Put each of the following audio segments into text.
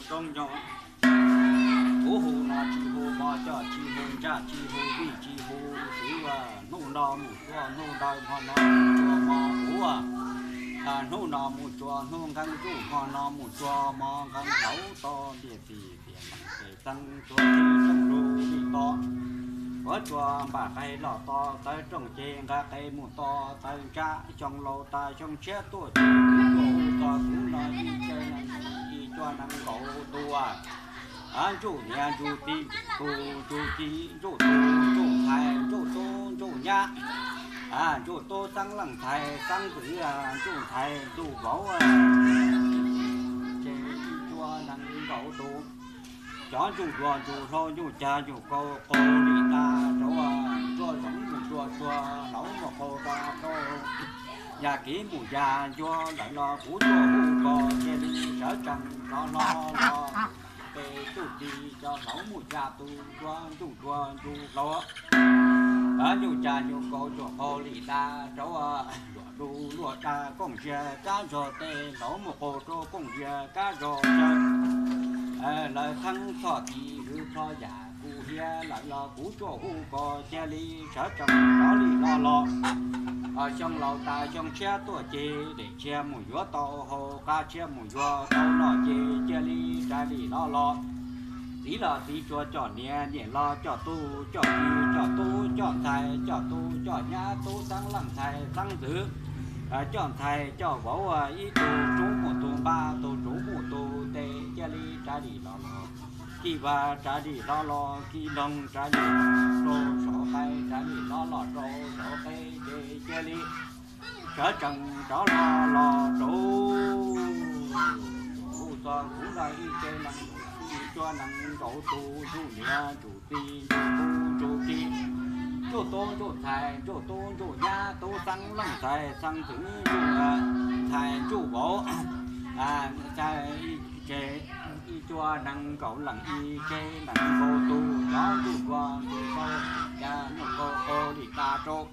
Zoo nyob, kuv hu no tsis hu hmo, coj tsis hu ntsaj, tsis hu vij, tsis hu txiv ua, hnub no mus txua hnub ntawd, hmo no mus txua hmo ua, hnub no mus txua hnub nqeeb ntuj, hmo no mus txua hmo nqeeb, hauv toj tiaj txi tiaj nees pes xeeb, txua txi rooj lug li to, ua txua npam qaib los to tawv rooj ceg, nqa qe mus to tawv ntsab, xyoo laus tas xyoo tshiab tuaj ces kuv tsuaj hu txog kuv no ib tsev neeg ib cuab nees nkaum tus, ntsuj niam ntsuj txiv, ntsuj tus ntsuj txiv, ntsuj tus ntsuj ntxhais, ntsuj tub ntsuj nyab, ntsuj tub xeeb leej ntxhais xeeb ntxwv, ntsuj ntxhais ntsuj vauv, tsev ib cuab nees nkaum tus. Cov ntsuj duas ntsuj hlauv ntsuj cag ntsuj kaus qaug li dab rauv, ntsuag zoov mus ntsuag tsuag, hlauv muaj qaug dab rauv, yam kev mus yam ntsuag lawm los kuv tsuaj hu koj cia li sawv tsees rov hlo los. Peb tug txiv cov hlauv mus yam tus ntsuag ntsuj duas ntsuj hlauv, ntsuj cag ntsuj kaus ntsuj qaug li dab rauv, luaj lug luaj dag kooj ziag kab zog tej, hlauv muaj qaug rau kooj ziag kab zog tsawv. Lawv theeb txhoj kis hwv txhoj yam kuv hiab lawm los kuv tsuaj hu koj cia li sawv tsees rov li hlo los. Xyoo laus tas xyoo tshiab tuaj ces dej tshiab mus yuav tau haus, qab tshiab mus yuav tau noj ces cia li rais li hlo los. Txiv los txiv tsuas coj niam, niam los coj tub coj ki, coj tub coj ntxhais, coj tub coj nyab, tub xeeb leej ntxhais xeeb ntxwv, coj ntxhais coj vauv, ib tug tsuv mus tus npab, tus tsuv mus tus tes, cia li rais li hlo los. Kis vaj rais li hlo los, kis loog rais li rau saum qaib, rais li hlo los rau saum qe, ces cia li sawv tsees rov hlo los rau. Hu txog kuv no ib tsev neeg ib cuab nees nkaum tus, ntsuj niam ntsuj txiv, ntsuj tub ntsuj ki, ntsuj tub ntsuj ntxhais, ntsuj tub ntsuj nyab, tub xeeb leej ntxhais xeeb ntxwv, ntsuj ntxhais ntsuj vauv, ib tsev ib cuab nees nkaum leej, ib tsev nees nkaum tus, cov ntsuj duas ntsuj hlauv, cag ntsuj kaus qaug li dab rauv,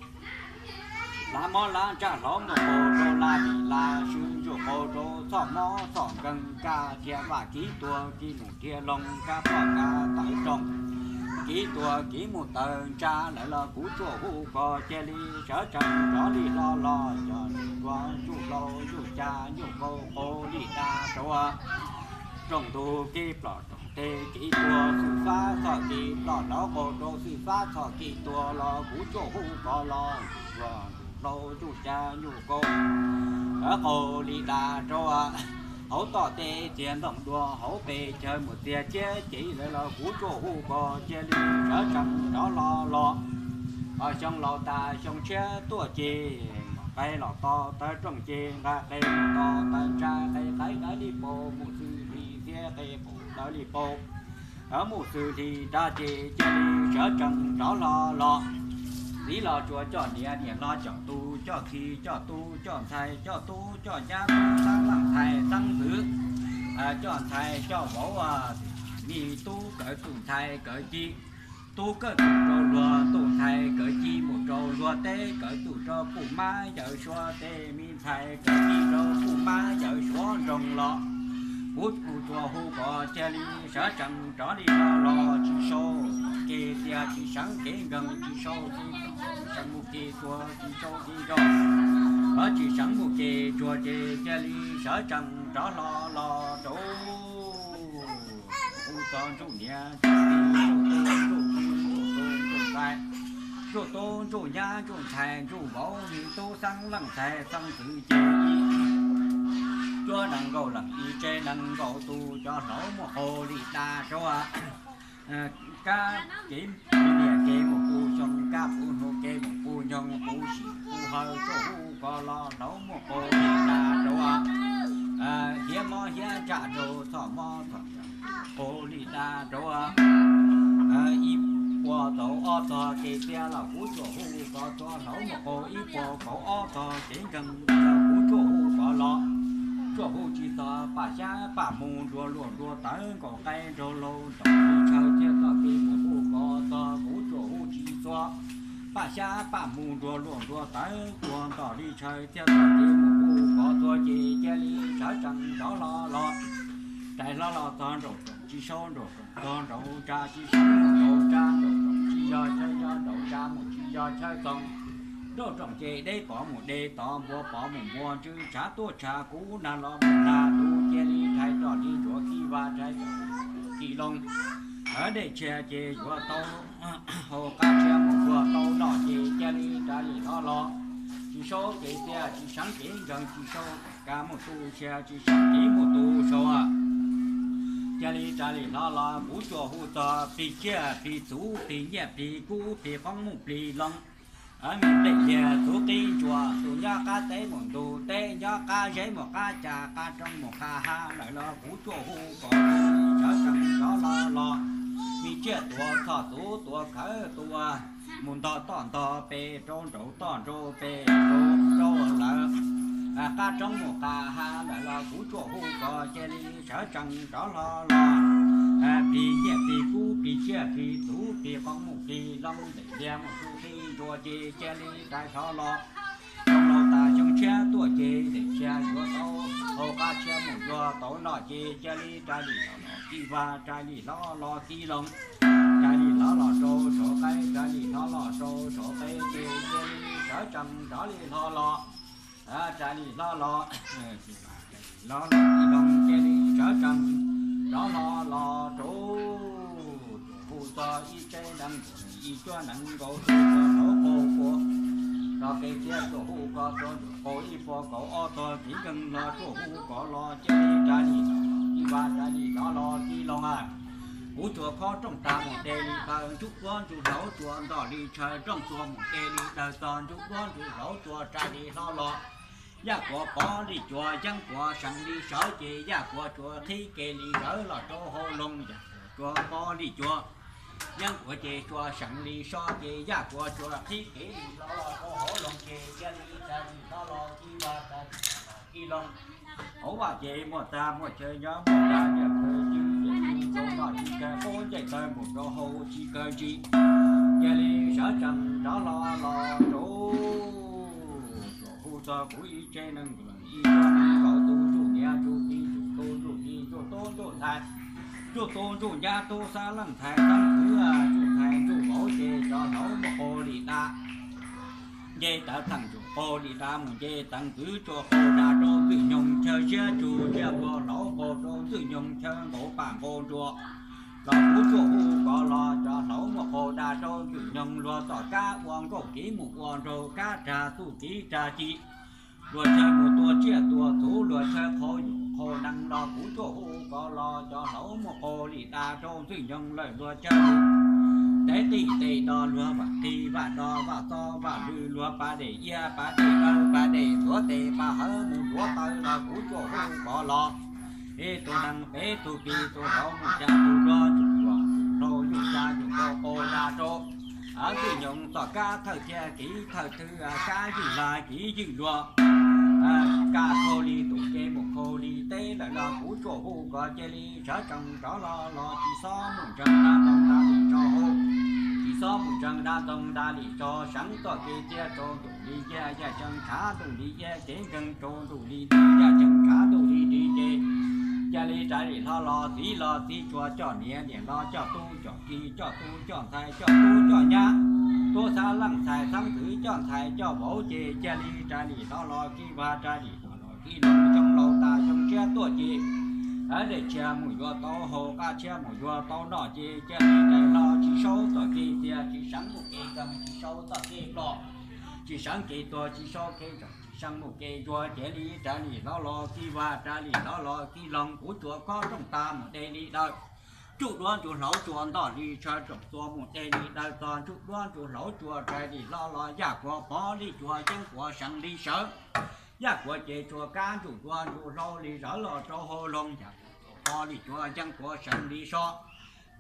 lab mob lab ntsaj hlauv muaj qaug rau laj lim laj swb, ntsuj qaug rau txhoj mob txhoj nkeeg, ntsaj thiab vaj kev tuag kev mus thiab loog, kab txhoj kab tawv rooj, kev tuag kev mus tawv ntsaj lawm los kuv tsuaj hu koj cia li sawv tsees rov li hlo los. Cov ntsuj duas ntsuj hlauv ntsuj cag ntsuj kaus qaug li dab rauv, rooj ntug kev plom rooj teb kev tuag xwb fab txhoj kev plom hlauv qaug rau xwb fab txhoj kev tuag los kuv tsuaj hu koj los. Ntsuj duas ntsuj hlauv ntsuj cag ntsuj kaus qaug li dab rauv, hauv toj teb txiag ntoo dua, hauv pes chaw mus txiag ciab cev lawm los kuv tsuaj hu koj cia li sawv tsees rov hlo los. Xyoo laus tas xyoo tshiab tuaj ces npam qaib los to tawv rooj ces nqa qe mus to tawv ntsab, qe qaib dawb li paus, mus xws hli xiab qe qaum dawb li paus, mus xws hli nrad ces cia li sawv tsees rov hlo los. Txiv los tsuas coj niam, niam los coj tub coj ki, coj tub coj ntxhais, coj tub coj nyab, tub xeeb leej ntxhais xeeb ntxwv, coj ntxhais coj vauv, me tub kawv txuj ntxhais kawv ci, tub kawv txuj rau luag txuj ntxhais kawv ci mus rau luag teb, kawv txuj rau puj mab yawm suav teb, me ntxhais kawv ci rau puj mab yawm suav nroog los. Kuv tsuaj hu koj cia li sawv tsees rov li hlo los, tsis sau kev tiag tsis seev kev nkeeg, tsis sau kev seev mus kev tuag, tsis sau kev nco, tsis seev mus kev ntsuag ces cia li sawv tsees rov hlo los rau. Hu txog ntsuj niam ntsuj txiv, ntsuj tub ntsuj ki, ntsuj tub ntsuj ntxhais, ntsuj tub ntsuj nyab, ntsuj ntxhais ntsuj vauv, me tub xeeb leej ntxhais xeeb ntxwv ces ib cuab nees nkaum leej, ib tsev nees nkaum tus, cov hlauv muaj qaug li dab rauv, kab kev niam kev mus puv xyoo, kab puv hnub kev mus puv nyoog, puv sim puv hawv, tsuaj hu koj los hlauv muaj qaug li dab rauv, hiab mob hiab ntsaj rau txhoj mob txhoj nkeeg, qaug li dab rauv, ib puas txaus ob txog kev txias los kuv tsuaj hu koj txhua, hlauv muaj qaug ib puas kaum ob txog kev nkeeg los kuv tsuaj hu koj los. Tsuaj hu tsis txog paj xyab paj hmu nruas luag nruas tawv nkaus qaib nraug laug ntom li tshaw txiag txoj kev mus hu koj txog, kuv tsuaj hu tsis txog paj xyab paj hmu nruas luag nruas tawv tuag ntom li tshaw txiag txoj kev mus hu koj txog ces cia li sawv tsees rov hlo los. Rais hlob los txog nraum room tsis saub, nraum room txog nraum ntsa tsis saub, nraum ntsa nraum room tsis yog chaw nyob, nraum ntsa mus tsis yog chaw txoos. Nraum room ces deb pov mus deb tod, npua pov mus npua ntsw, tshav tuaj tshav kub, nag los mus nag tu, cia li rais tsom li ntsuav kib vaj, rais tsom li ntsuav kib loo. Dej tsia ces yuav tau haus, qab tsia mus yuav tau noj ces cia li rais li hlob los. Tsis saub kev txias tsis seev kev nkeeg, tsis saub kev kav mus tu sia tsis seev kev mus tu saud. Cia li rais li hlob los kuv tsuas hu txog plig tsiaj plig txhu, plig nyiaj plig kub, plig qoob mus plig loo. Me nplej liag txhuv qib ntsuas, tus nyob qab teb mus ntug teb, nyob qab zeb mus qab cas, qab roob mus qab hav lawm los kuv tsuas hu kom sawv tsees rov los los. Me tsiaj tuag txhoj txhuv tuag khawv tua, mus ntog toj ntog pes rau nraud toj nraud pes rau nraud lawm. Qab roob mus qab hav lawm los kuv tsuas hu kom cia li sawv tsees rov los los. Plig nyiaj plig kub plig tsiaj plig txhu plig qoob mus plig loo, nplej liag mus txhuv qib ntsuas ces cia li rais hlob los. Zoo laus tas xyoo tshiab tuaj ces dej tsia yuav tau haus, qab tsia mus yuav tau noj ces cia li rais li hlob los kib vaj, rais li hlob los kib loo. Rais li hlob los rau saum qaib, rais li hlob los rau saum qaib ces cia li sawv tsees rov li hlob los. Rais li hlob los, hlob los kib loo cia li sawv tsees rov hlob los rau. Tsuas hu txog ib tsev nees nkaum, ib cuab nees nkaum, tsuas hlauv qaug ua rau kev txias, tsuas hu kom txog ntsuas qaug ib puas kaum ob tog kev nkeeg los tsuas hu kom los cia li rais li hlob los kib vaj, rais li hlob los kib loo. Kuv tsuas khob rooj tag mus de li daws, ntsuj duab ntsuj hlauv tsuas nto li tshaw, rooj tsuas mus de li daws txog ntsuj duab ntsuj hlauv tsuas rais li hlob los. Yaj kuav pov li cuav, yeeb kuav seev li sawv ces yaj kuav tsuas qhib kev li sawv los rau hauv loog, yaj kuav tsuas pov li cuav, yeeb kuav ces tsuas seev li so ces yaj kuav tsuas qhib kev li los los rau hauv loog ces cia li rais li hlob los kib vaj, rais li hlob los kib loo. Hauv vaj ces muaj tag muaj chaw nyob, muaj tag nyiaj kawg, tsis kawg noj tsis kawg pub, ncaim tawg mus rau hauv tsis kawg ntsis, cia li sawv tsees rov hlob los rau. Tsuas hu txog kuv ib tsev nees nkaum, ib cuab nees nkaum, tus ntsuj niam ntsuj txiv, ntsuj tub ntsuj ki, ntsuj tub ntsuj ntxhais, ntsuj tub ntsuj nyab, tub xab leej ntxhais, xeeb ntxwv, ntsuj ntxhais ntsuj vauv ces cov hlauv muaj qaug li dab. Nce tawv theem ntsuj qaug li dab mus nce teev ntxwv, tsuas qaug dag rau ntxwg nyoog chaw siab tsug, tsiaj npua hlauv qaug rau ntxwg nyoog chaw nqaus paj nqaus nruas. Los kuv tsuas hu kom los cov hlauv muaj qaug dag rau ntxwg nyoog, luag tom kab ua nkauj kev mus ua nraug, kab rag txuj kev rag ci, luag chaw mus tua tsiaj tua txhu, luag chaw qhau yuam qhau nees los kuv tsuas hu kom los cov hlauv muaj qaug li dag rau ntxwg nyoog lawm, luag chaw mus tev qij tes do, luag vam qig vaj do, vaj xob vaj lwm, luag pas dej iab pas dej dawb pas dej ntxuav tes pas hawv mus ntxuav taw los kuv tsuas hu kom los. Ib tug nees pem tug pis, tus hlauv mus cas tus duab, tus duab tus hlauv yuj cas yuj nkaus qaug dag rau ntxwg nyoog tom kab thawj thiab kev thawj twg, kab ywj lag kev ywj luag, kab khaug li ntuj kev mus khaug li teb lawm los kuv tsuas hu kom cia li sawv tsees rov los los, tsis xob mus ntseeg dab ntxoog dab li tso hauv, tsis xob mus ntseeg dab ntxoog dab li tso seev, txoj kev txias rau ntuj li yaj, yaj tseem tshav ntuj li yaj, kev nkeeg rau ntuj li nti, yaj tseem tshav ntuj li nti ces cia li rais li hlob los txiv los txiv tsuas coj niam, niam los coj tub coj ki, coj tub coj ntxhais, coj tub coj nyab, tub xab leej ntxhais, xeeb ntxwv coj ntxhais coj vauv ces cia li rais li hlob los kib vaj, rais li hlob los kib loo. Xyoo laus tas xyoo tshiab tuaj ces dej tsia mus yuav tau haus, qab tsia mus yuav tau noj ces cia li rais hlob, tsis saub txoj kev txias tsis seev mus kev nkeeg, tsis saub txoj kev ploj tsis seev kev tuag, tsis saub kev ntsoog tsis seev mus kev ntsuag, cia li rais li hlob los kib vaj, rais li hlob los kib loo. Kuv tsuas khob rooj tag mus de li daws, ntsuj duab ntsuj hlauv tsuas nto li tshaw, rooj tsuas mus de li daws txog ntsuj duab ntsuj hlauv tsuas rais li hlob los. Yaj kuav pov li cuav, yeeb kuav seev li sawv, yaj kuav ces tsuas kab ntsuj duab ntsuj hlauv li sawv los rau hauv loog, yaj kuav tsuas pov li cuav, yeeb kuav seev li so,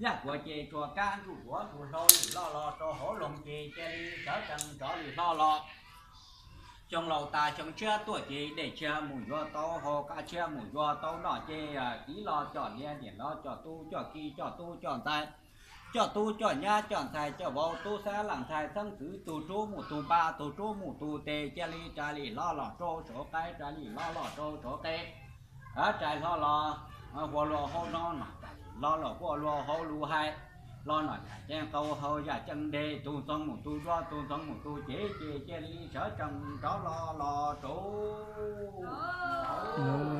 yaj kuav ces tsuas kab ntsuj duab ntsuj hlauv li hlob los rau hauv loog ces cia li sawv tsees rov li hlob los. Xyoo laus tas xyoo tshiab tuaj ces dej tsia mus yuav tau haus, qab tsia mus yuav tau noj ces txiv los coj niam, niam los coj tub coj ki, coj tub coj ntxhais, coj tub coj nyab coj ntxhais coj vauv, tub xab leej ntxhais, xeeb ntxwv, tug rub mus tug npab, tug rub mus tug tes, cia li rais li hlob los rau saum qaib, rais li hlob los rau saum qe, rais hlob los Hua luag hauv no no, los los kuj ua luag hauv lus hais, los no yam ceeb qau hau yam ceeb dej, tus ntxoov mus tus duab, tus ntxoov mus tus cev, ces cia li sawv tsees rov los los rau.